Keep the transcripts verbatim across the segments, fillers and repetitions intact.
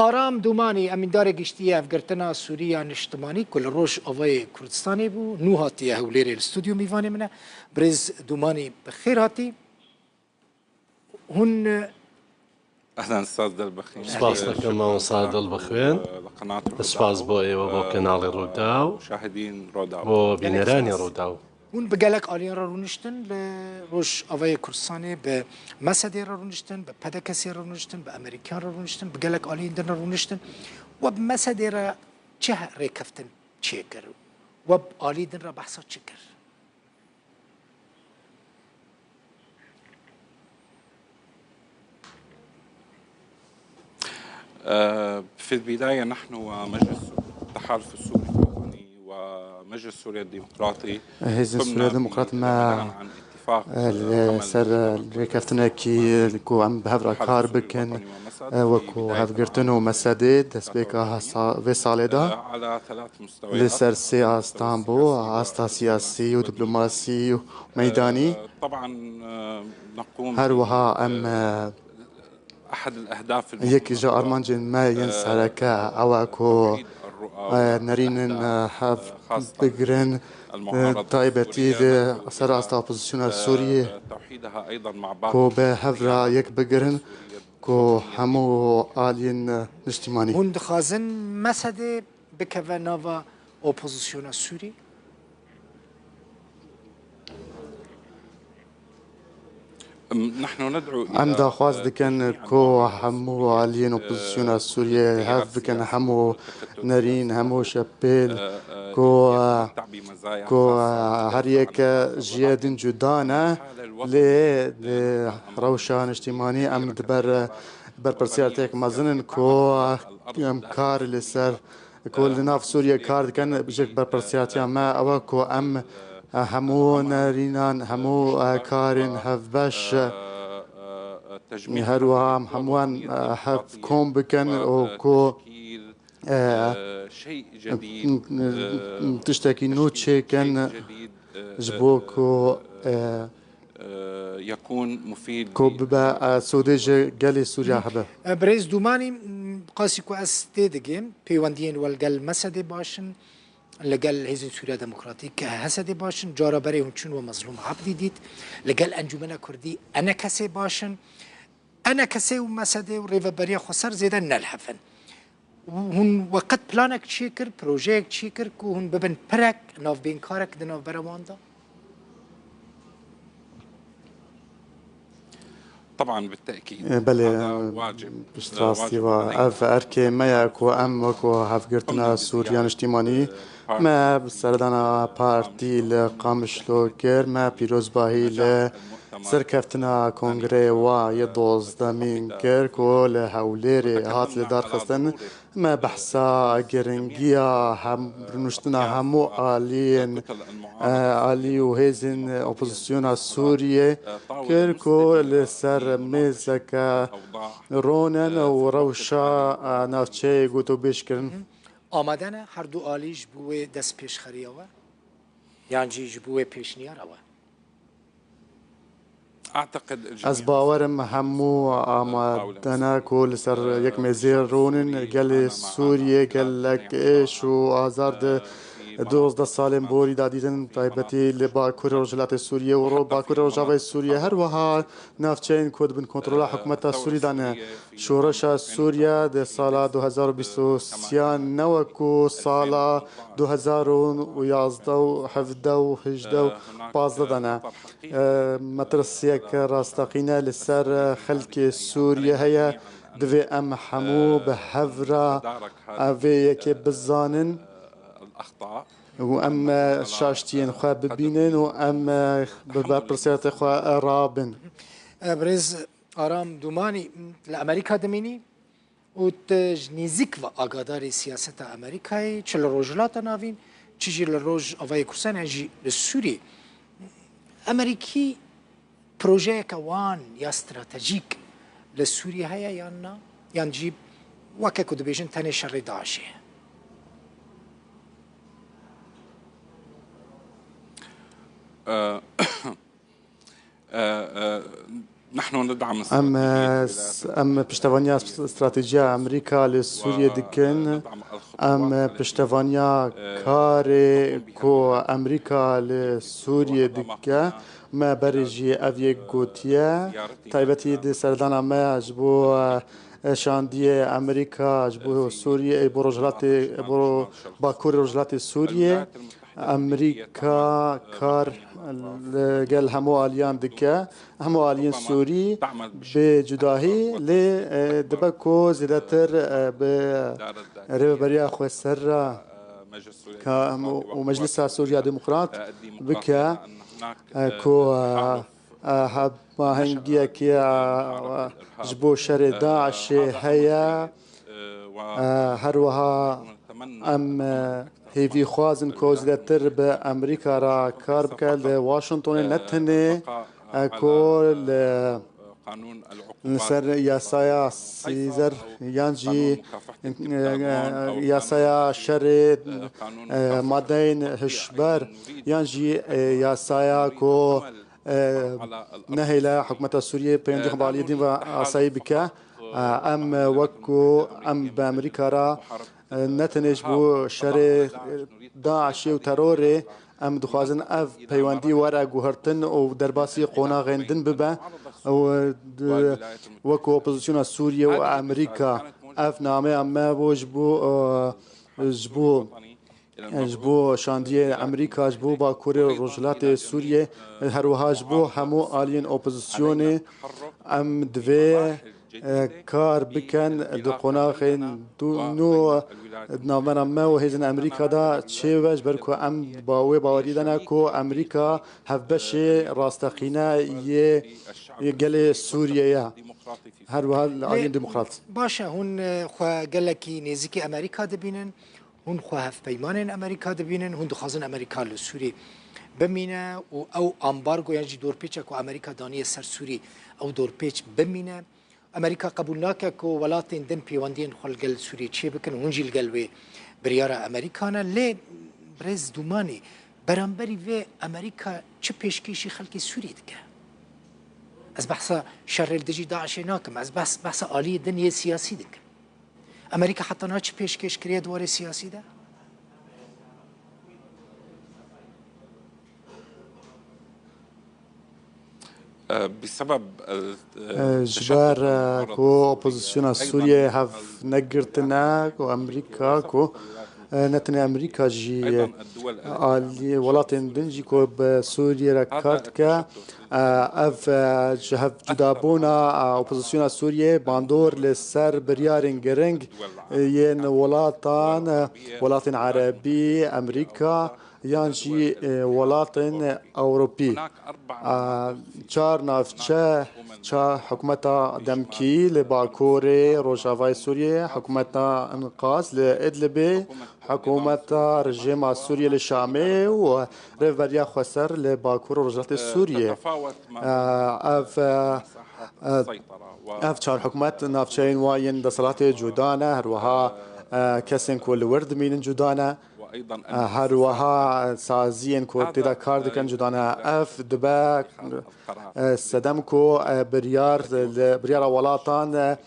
Aram Dûmanî, emîndarê giştî yê Hevgirtina Sûrî ya Niştimanî ku li Rojavayê Kurdistanê bû, nû hatiye Hewlêrê, li stûdyo mîvanê min e. Birêz Dûmanî, bi xêr hatî. Hûn, e, Ehlen, Ustaz Dilbixwîn. Spas dikim, mamosta Dilbixwîn. Spas bo êwe, bo kanalê Rûdaw. Şahidîn Rûdaw. Bo bîneranê Rûdaw. Hûn bi gelek aliyên re rûniştin li Rojavayê Kurdistanê, bi MSD'ê re rûniştin, bi PDKS'ê re rûniştin, bi Amerîkiyan re rûniştin, bi gelek aliyên din re rûniştin. We bi MSD'ê re çi he-, rêkeftin çêkir? We bi alî din re behsa çi kir? آه، في البداية نحن ومجلس التحالف السوري الوطني ومجلس سوريا الديمقراطي Hêzên Sûriya Demokrat me, e, li ser rêkeftinekî ku em bi hev re kar bikin, e, wekû hevgirtin û MSD'ê destpêka sa-, vê salê de li ser sê astan bû, asta siyasî û diplomasî û meydanî. Her wiha em, e, Yek ji armancên me yên sereke ew e ku, e, nerînin, e, hev bigirin, e, taybetî li ser asta opozisyona Sûriyê ku bi hev re yek bigirin ku hemû aliyên, e, niştimanî. Hûn dixwazin MSD'ê bikeve nava opozisyona Sûrî? Em daxwaz dikin ku hemû aliyên opozisyona Sûriyê hev bikin, hemû nerîn, hemû şepêl ku, ku her yek ji yê din cuda ne, lê di rewşa niştimanî em di ber berpirsiyartiyek mezin in ku em kar li ser ku li nav Sûriyê kar dikin, ji berpirsiyatiya me ew e ku em, e, hemû nerînan, hemû, e, karên hevbeş, e, her wiha em hemûyan, e, hev kom bikin û ku, e, tiştekî nû çêkin ji bo ku, e, ku bibe, e, sûdê ji gelê Sûriya hebe. E, Birêz Dûmanî, m, qasî ku ez tê digêm, peywendiyên we li gel MSD'ê baş in, li gel Hêzên Sûriya Demokratîk, HSD'ê baş in, cara berê hûn çûn we Mezlûm Ebdî dît, li gel Encûmena Kurdî, ENKS'ê baş in. ENKS'ê û MSD'ê û Rêveberiya Xweser zêde ne li hev in. Hûn we qet planek çêkir, projeyek çêkir ku hûn bibin pirek, navbênkarek di navbera wan de? E, belê, piştrastî ve ev erkê me ye ku em wekû Hevgirtina Sûriya Niştimanî, me bi serdana partî li Qamişlo kir, me pîrozbahî li serkeftina kongreyê wa yê dozdemîn kir ku li Hewlêrê hat lidarxistin. Me behsa giringiya hem, rûniştina hemû aliyên, e, alî û hêzên opozisyona Sûriyê kir ku li ser mêzeke ronin û rewşa, e, navçeyê gotûbêj kirin. Amade ne her du alî ji bo wê destpêşxeriya we? Yan jî ji bo wê pêşniyara we? Ez bawer im hemû amade ne ku li ser yek mêzê rûnin. Gelê Sûriyê gelek êş û azar di duwazdeh salên borî de dîtin, taybetî li Bakurê Rojhilatê Sûriyê û ro-, Bakurê Rojavayê Sûriyê. Her wiha navçeyên ku di bin kontrola hikûmeta Sûrî de ne. Şoreşa Sûriye di sala du hezar û bîst û sêyan ne wekû sala du hezar û yazdeh û hevdeh û hejdeh û pazdeh de ne. E, metirsiyek rasteqîne li ser xelkê Sûriye heye. Divê em hemû bi hev re vê yekê bizanin û em şaştiyên xwe bibînin û em bi berpirsiyartê xwe rabin. E, birêz Aram Dûmanî, li Amerîka dimînî û tu ji nêzîk ve agadarê siyaseta Amerîkayê, çi li Rojhilata Navîn, çi jî li Rojavayê Kurdistanê, yan jî li Sûriyê. Amerîkî projeyeke wan ya stratejîk li Sûriyê heye yan na? Yan jî weke ku dibêjin tenê şerê DAIŞê ye? E, e, e, نحن ندعم Em, استراتيجية e, الولايات s-, em piştevaniya s-, stratejiya Amerîka li Sûriyê dikin. وندعم الخطوات Em التي piştevaniya تقوم karê ku بها Amerîka li Sûriyê وأضافة dike. هنا Me berê jî ev yek gotiye. زيارتها Taybetî di serdana me ji bo, e, şandiyê Amerîka ji bo Sûriyê, bo Rojhilatê, bo Bakurê Rojhilatê Sûriyê. Amerîka kar li gel hemû aliyan dike, hemû aliyên Sûrî bi cudahî, lê, e, dibe ku zêdetir, e, bi rêveberiya xweser re ka hemû û Meclisa Sûriya Demokrat bike, e, ku, e, e, hemahengiyekê, e, ji bo şerê DAIŞê heye. E, her wiha em, e, hêvî xwazin ku zêdetir bi Amerîka re kar bike li Washingtonê, ne tenê, e, ku li, li ser yasaya Caesar yan jî, e, e, yasaya şerê, e, madeyên hişber yan jî, e, yasaya ku, e, nehêle hikûmeta Sûriyê peywendî xwe bi aliyê din ve asayî bike. E, em, e, wek ku em bi Amerîka re, e, ne tenê ji bo şerê, e, DAIŞê û terorê, em dixwazin ev peywendî were guhertin û derbasî qonaxên din bibe û di, wek ku opozisyona Sûriye û Amerîka, ev nameya me bû ji bo, e, ji bo, e, ji bo şandiyê Amerîka, ji bo Bakurê Rojhilatê Sûriyê, her wiha ji bo hemû aliyên opozisyonê em divê, e, kar bikin di qonaxên du-, nû di navbera me û hêzên Amerîka de çêbe, ji ber ku em ba wê bawerî de ne ku Amerîka hevbeşê rasteqîne yê, yê gelê Sûriyê ye. Her wiha li aliyên demokrat. Baş e, hûn, e, xwe gelekî nêzîkî Amerîka dibînin, hûn xwe hevpeymanên Amerîka dibînin, hûn dixwazin Amerîka li Sûrî bimîne û ew ambargo yan jî dorpêça ku Amerîka daniye ser Sûrî, ew dorpêç bimîne. Amerîka qebûl nake ku welatên din pêwendiyên xwe li gel Sûriyê çêbikin, hûn jî li gel wê biryara Amerîka ne. Lê birêz Dûmanî, beramberî vê Amerîka çi pêşkêşî xelkê Sûriyê dike? Ez behsa şerê li dijî DAIŞê nakim, ez behs, behsa aliyê din yê siyasî dikim. Amerîka heta niha çi pêşkêş kiriye di warê siyasî de? بسبب ال- Ji ber, e, ku opozisyona Sûriyê hev negirtine, ku Amerîka, ku, e, ne tenê Amerîka jî, e, alî welatên din jî ku bi Sûriyê re kar dike, e, ev, e, ji hev cudabûna, e, opozisyona Sûriyê bandor li ser biryarên giring, e, yên welatan, e, welatên Erebî, Amerîka, yan jî, e, welatên Ewropî. A, çar navçe, çar hikûmeta demkî li bakurê rojavayê Sûriyê, hikûmeta Inqaz li Idlibê, hikûmeta rejîma Sûriyê li Şamê û Rêveberiya Xweser li bakur û rojhilatê Sûriyê. A, ev, e, e, ev çar hikûmet navçeyên wan yên desthilatê cuda ne, her wiha, e, kesên ku li wir dimînin cuda ne. Her wiha saziyên ku tê de kar dikin cuda ne. Ev dibe, e, sedem ku, e, biryar, li, biryara welatan, e,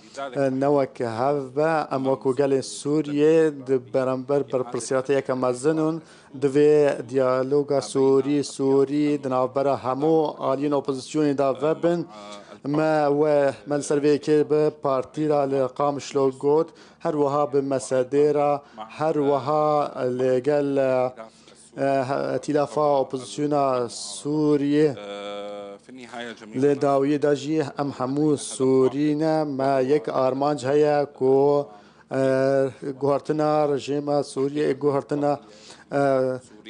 ne wek hev be. Em wekû gelên Sûriyê di beramber berpirsiyatê yeke mezin û divê diyaloga Sûrî, Sûrî di navbera hemû aliyên opozisyonê de vebin. Me we, me li ser vê yekê bi partî re li Qamişlo got. Her wiha bi mesedê re, her wiha li gel, e, e, îtîlafa opozisyona Sûriyê. Li dawiyê de jî em hemû Sûrî ne, me yek armanc heye ku, e, guhertina rejîma Sûriyê, guhertina, e,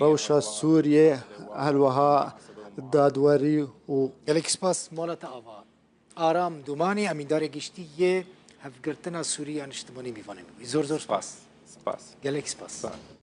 rewşa Sûriyê, her wiha dadwerî û Gelek spas, mala te ava. Aram Dûmanî, emîndarê giştî yê Hevgirtina Sûrî ya Niştimanî, mîvanê min bû. Zor zor spas. Spas. Gelek spas. Spas.